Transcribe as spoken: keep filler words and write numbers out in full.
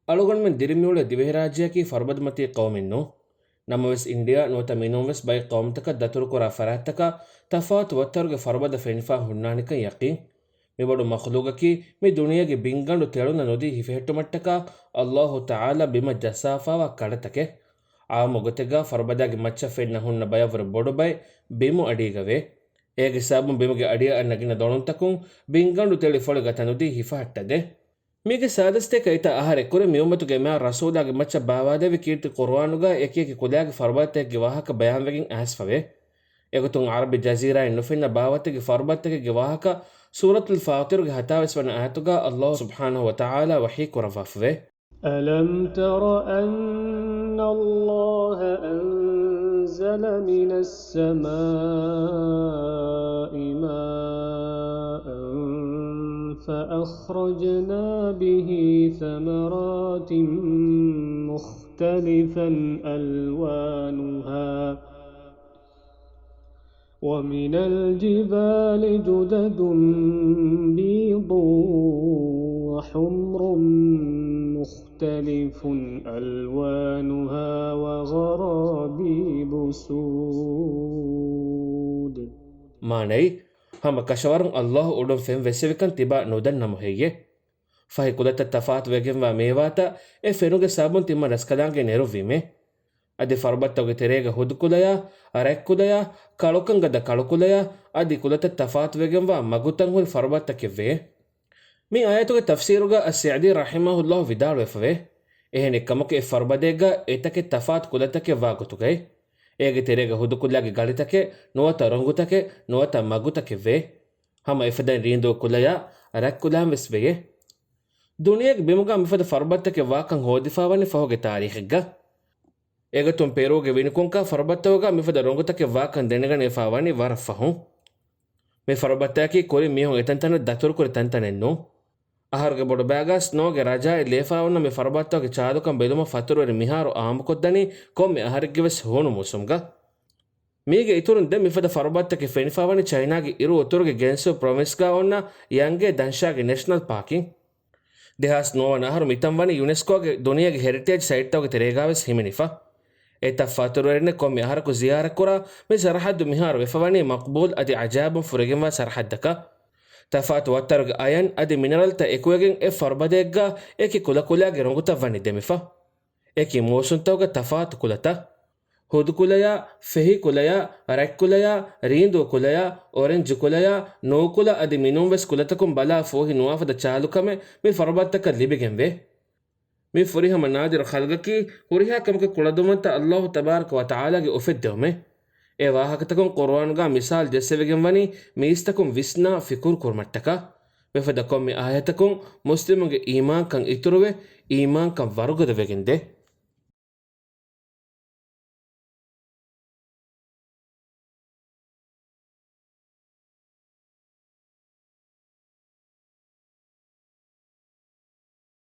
އަޅުގަނޑުމެން ދިރިމިއުޅޭ ދިވެހިރާއްޖެއަކީ ފަރުބަދަމަތީ ޤައުމެއް ނޫން. ނަމަވެސް އިންޑިއާ ނުވަތަ މިނޫންވެސް ބައެއް ޤައުމުތަކަށް ދަތުރުކުރާ ފަރާތްތަކަށް ތަފާތު ވައްތަރުގެ ފަރުބަދަ ފެނިފާ ހުންނާނެކަން ޔަޤީން. މިބޮޑު މަޚްލޫޤަކީ މި ދުނިޔޭގެ ބިންގަނޑު ތެޅުންނަށް ނުދީ ހިފެހެއްޓުމަށްޓަކާ ﷲ ތަޢާލާ ބިމަށް ޖައްސާފާވާ ކަޑަތަކެއް. ޢާއްމު ގޮތެއްގަ ފަރުބަދާގެ މައްޗަށް ފެންނަ ހުންނަ ބަޔަށްވުރެ ބޮޑު ބައެއް ބިމު އަޑީގަ ވޭ. އޭގެ ސަބަބުން ބިމުގެ އަޑިއަށް އަންނަ ގިނަ ދޮނުންތަކުން ބިންގަނޑު ތެޅި ފޮޅި ގަތަނުދީ ހިފަހައްޓަދޭ. މީގެ ސާދަސްތޭކަ އެތައް އަހަރެއް ކުރިން މިއުއްމަތުގެ އިމާމް ރަސޫލާގެ މައްޗަށް ބާވާލެއްވި ކީރިތި ޤުރުއާނުގަ އެކިއެކި ކުލަޔާގެ ފަރުބަދަތަކެއްގެ ވާހަކަ ބަޔާންވެގެން އައިސްފަވޭ. އެގޮތުން ޢަރަބި ޖަޒީރާއިން ނުފެންނަ ބާވަތެއްގެ ފަރުބަދަތަކެއްގެ ވާހަކަ ސޫރަތުލް ފާޠިރުގެ ހަތާވީސް ވަނަ އާޔަތުގަ ﷲ ސުބްޙާނަހޫ ވަތަޢާލާ ވަޙީ ކުރައްވާފަވޭ. ألم تر أن الله أنزل من السماء ماء فأخرجنا به ثمرات مختلفا ألوانها ومن الجبال جدد بيض وحمر مختلف ألوانها وغرابيب سود. މާނައީ، ހަމަ ކަށަވަރުން ﷲ އުޑުން ފެން ވެއްސެވިކަން ތިބާ ނުދަންނަމު ހެއްޔެ؟ ފަހި ކުލަތައް ތަފާތު ވެގެންވާ މޭވާތައް އެ ފެނުގެ ސަބަބުން ތިންވަނަ ރަސްކަލާނގެ ނެރުއްވީމޭ. އަދި ފަރުބައްތަކުގެ ތެރޭގަ ހުދުކުލަޔާ، ރަތްކުލަޔާ، ކަޅުކަން ގަދަ ކަޅުކުލަޔާ، އަދި ކުލަތައް ތަފާތުވެގެންވާ މަގުތައް ހުރި ފަރުބައްތަކެއްވެޔޭ. މި އާޔަތުގެ ތަފްސީރުގަ އައްސަޢްދީ ރަޙިމަހުﷲ ވިދާޅުވެފަވޭ، އެހެނެއްކަމަކު އެ ފަރުބަދައެއްގަ އެތަކެއް ތަފާތު ކުލަތަކެއް ވާ ގޮތުގައި، އޭގެ ތެރޭގަ ހުދުކުލާގެ ގަޅިތަކެއް ނުވަތަ ރޮނގުތަކެއް ނުވަތަ މަގުތަކެއްވޭ. ހަމަ އެފަދައިން ރީނދޫ ކުލަޔާ ރަތްކުލާން ވެސް ވެޔޭ. ދުނިޔޭގެ ބިމުގަ މިފަދަ ފަރުބައްތަކެއް ވާކަން ހޯދިފާވަނީ ފަހުގެ ތާރީޚެއްގަ. އެގޮތުން ޕެރޫގެ ވިނިކުންކާ ފަރުބައްތަކުގަ މިފަދަ ރޮނގުތަކެއް ވާކަން ދެނެގަނެފާވަނީ ވަރަށް ފަހުން. މި ފަރުބައްތަކީ ކުރިން މީހުން އެތަންތަނަށް ދަތުރުކުރި ތަންތަނެއް ނޫން. އަހަރުގެ ބޮޑުބައިގަ ސްނޯގެ ރަޖާއެއް ލޭފާ އޮންނަ މި ފަރުބައްތަކުގެ ޗާލުކަން ބެލުމަށް ފަތުރުވެރި މިހާރު އާއްމުކޮށްދަނީ ކޮންމެ އަހަރެއްގެ ވެސް ހޫނު މޫސުމްގަ. މީގެ އިތުރުން ދެން މިފަދަ ފަރުބައްތަކެއް ފެނިފާވަނީ ޗައިނާގެ އިރު އުތުރުގެ ގެންސޫ ޕްރޮވިންސްގަ އޮންނަ ޔަންގޭ ދަންޝާގެ ނެޝަނަލް ޕާކިން. ދެހާސް ނުވަ ވަނަ އަހަރު މިތަން ވަނީ ޔުނެސްކޯގެ ދުނިޔޭގެ ހެރިޓޭޖް ސައިޓްތަކުގެ ތެރޭގަވެސް ހިމެނިފަ. އެތައް ފަތުރުވެރިންނެއް ކޮންމެ އަހަރަކު ޒިޔާރަތްކުރާ މި ސަރަހައްދު މިހާރު ވެފަވަނީ މަޤްބޫލް އަދި އަޖާއިބުން ފުރެގެންވާ ސަރަހައްދަކަށް. ތަފާތު ވައްތަރުގެ އަޔަން އަދި މިނަރަލްތައް އެކުވެގެން އެ ފަރުބަދައެއްގަ އެކި ކުލަކުލާގެ ރޮނގުތައް ވަނީ ދެމިފަ. އެކި މޫސުންތަކުގަ ތަފާތު ކުލަތައް. ހުދުކުލަޔާ، ފެހި ކުލަޔާ، ރަތްކުލަޔާ، ރީނދޫ ކުލަޔާ، އޮރެންޖު ކުލަޔާ، ނޫކުލަ އަދި މިނޫންވެސް ކުލަތަކުން ބަލާ ފޫހި ނުވާފަދަ ޗާލުކަމެއް މި ފަރުބައްތަކަށް ލިބިގެންވޭ. މި ފުރިހަމަ ނާދިރު ޚަލްގަކީ ހުރިހާ ކަމަކަށް ކުޅަދުންވަންތަ ﷲ ތަބާރަކަ ވަތަޢާލާގެ އުފެއްދެވުމެއް. އެ ވާހަކަތަކުން ޤުރުއާނުގަ މިސާލު ޖެއްސެވިގެންވަނީ މީސްތަކުން ވިސްނާ ފިކުރު ކުރުމަށްޓަކާ. މިފަދަ ކޮންމެ އާޔަތަކުން މުސްލިމުންގެ އީމާންކަން އިތުރުވެ، އީމާންކަން ވަރުގަދަވެގެންދޭ.